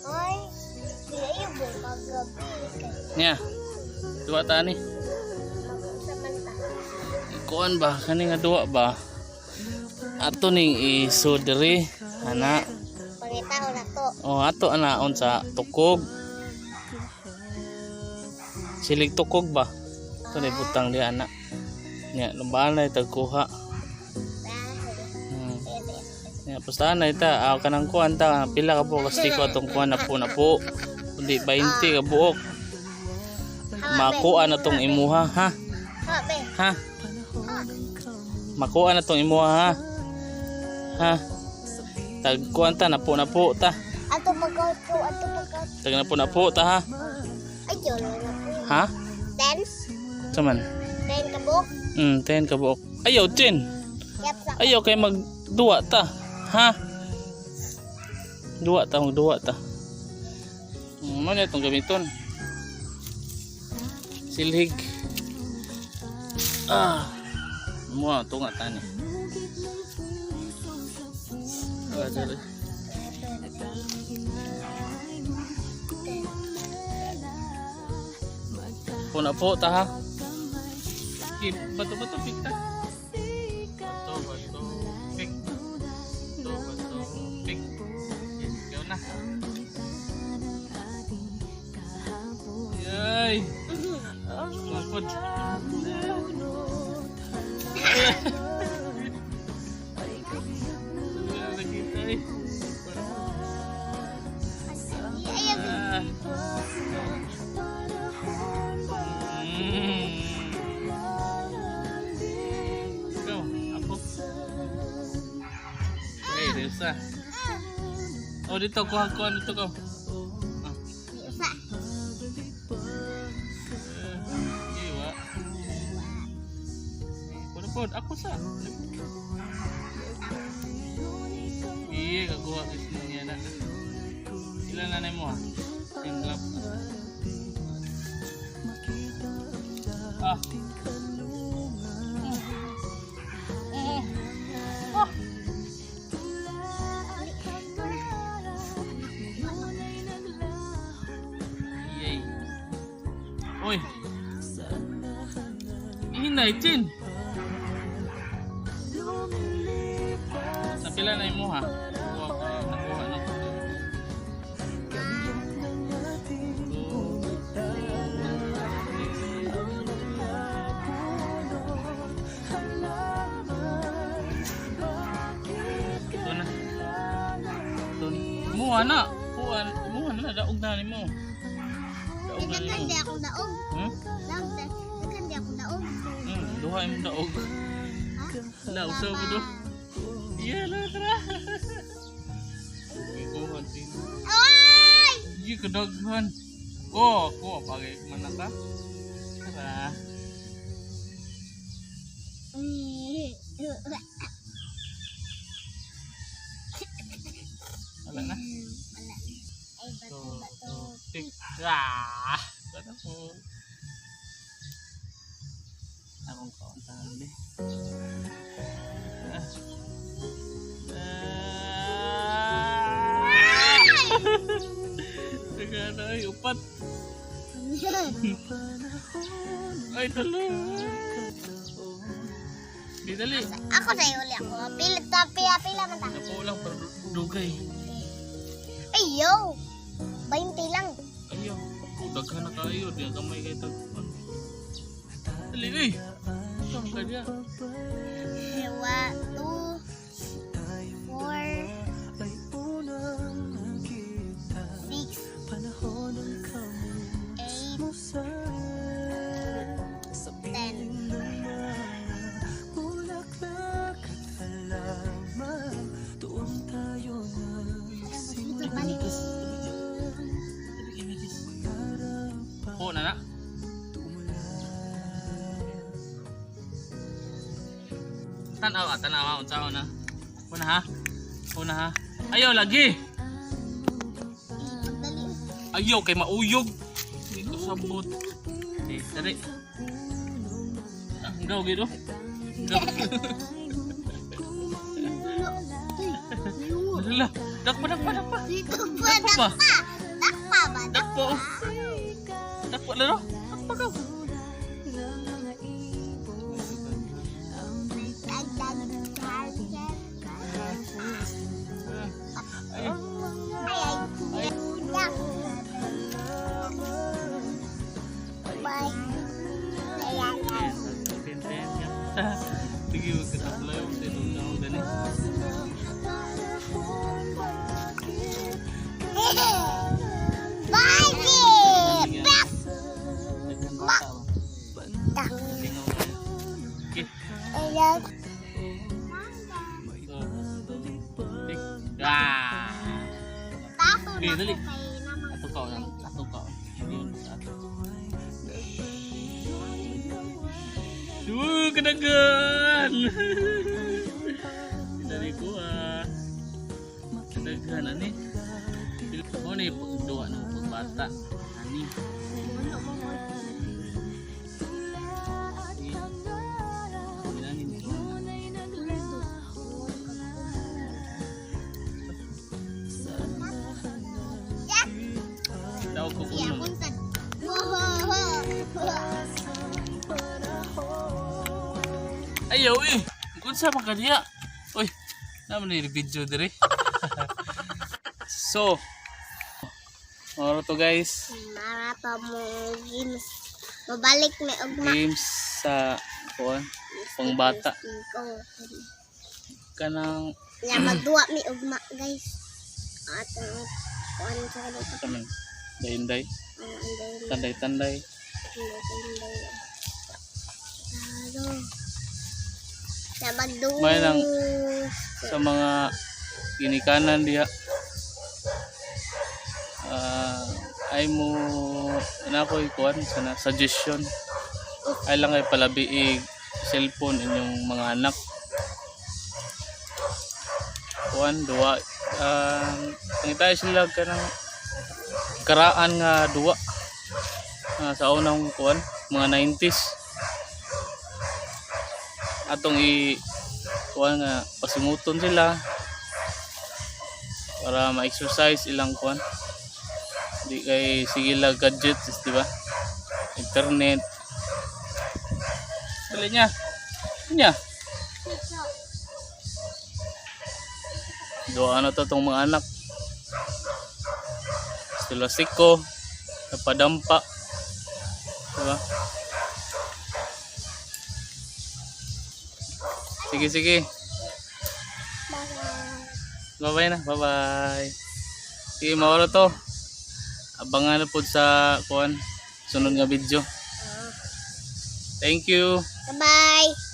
Ay, ayaw mo kagabi. Kay Nya. Duwa ta ni. mag-unsa man ta. Kuan ba kani nga duwa ba? Ato ning isudri ana. Pangitao na to. Oh, ato ana unsa tukog. Silig tukog ba? Ito na butang di ana. Nya, lumbaan na tagkuha. Dahil. Nya, pustahan na ita. Ah, kanang kuan ta, pila ka po kastiko atong kuan na po na po. Kundi 20 ka buok. Makuha na tong imuha, ha? Ha, be. Ha? Makuha na tong imuha, ha? Ha? Tagkuan ta, napo na po ta. Ato pagkaut ko, ato pagkaut. Tag napo na po ta, ha? Ay, yun na po. Ha? 10? Saman? 10 ka buok? 10 ka buok. Ayaw, Chen. Yap sa. Ayaw kay magduwa ta. Ha? Duwa ta, magduwa ta. Ano na itong gamiton? Silhig. Ah. Mo tunga tani. Ah, dali. Puna po ta, ha. Sige, bato bato pick ta. Bato bato pick. Bato bato pick. Yes, go na. Yay! Mapod. Wala nakita eh. Ayaw. Ah. Ikaw, ako. Hey, Risa. Oh, dito, kuha, kuha, dito ka. Ah, Usa. eh, iwa. Kuha po, ako sa. Iya, kakuha kasi niya na. Ilan na mo ha? Singlap. Ah. Ah. Yay. Oy. Hinay, Chin. Sa pila na imo ha? Kuha ko, nakuha na ko. Two, six. Ito na. Ito na. Muha na. Kuha, muha na. Daog na nimo. Daog na Daghan nimo. di akong daog. Hmm? Daog, daghan di akong daog. Duha imong daog. Ha? La, usaw mo do. Yeah, la, tara. Ikuhan din. Ay! Hindi ka daghan. Oh, kuha pagay man na ka. Tara. Wala na. Wala. Ay, bato, Two, bato. two, six. Ah! Wala po. Akong kauntahan di. Ah. Ah! Teka na, ay, upat. Ay, talo. Di dali. Ako na uli ako. Pila, ta, pila, pila man ta. Napo lang, pero dugay. Ay, yo! 20 lang. Ayaw. Oh, daghan na kayo. Di ang kamay kayo tagpuan. Dali, uy. Saan ka diya? 1, 2, 4, 6, 8, 10. Dito, balik. Po na na. Tanaw ah, tanaw ah, unsa na. Una ha. Una ha. Ayaw lagi. Pagdali. Ayaw kay mauyog. Hindi ko sabot. Eh, dali. Ah, gaw gid oh. Gaw. Dali. Dakpa, dakpa, dakpa. Dito pa, Dakpa ba? dakpa. Dakpa ba? Dakpa, oh. Dakpa na, no? Dakpa ka. Dag, dag, dag, dag. Ay, Ay, ay. Dak. Bye. Ay, ay, ay. Sige, magkatapla yung tinong dali. Bye, Back. Dak. Okay. Ayan. So, tik. Ah! Tapo Okay, na dali. ko kay naman. Ato ka lang. Ato ka. Yun, sa ato. Kadagan! Dali ko ah. Kadagan, ani? Mo ni pagduwa ng pagbata. Ani? Sige. Ginani nito. Dak. Daw ko Siya kuno. kuntad. Wow. Ayaw eh. Kung sa makadiya. Uy, naman ni video dire. So, moro to, guys. Mara pa mo games. Mabalik may ugma. Games sa kuan pangbata. Kanang Ya magduwa mi ugma, guys. Atong kuan sa dito. kaman day-day, Ang anday tanday-tanday. Anday. Taro. Ya magduwa. May lang sa mga ginikanan diha. Ah, ay mo na ako kuan sana suggestion. Ay lang ay palabiig cellphone inyong mga anak. Kuan duwa um, pangitay sila kanang karaan nga duwa. Ah, sa unang kuan mga 90s atong i kuan nga pasimuton sila para ma-exercise ilang kuan, di kay sige lang gadgets, di ba, internet. Dali niya niya duwa na to tong mga anak sila siko napadampa, di ba? Sige, sige. Bye. Bye-bye na. Bye-bye. Sige, mawala to. Abangan na po sa kuan sunod nga video. Thank you. Bye.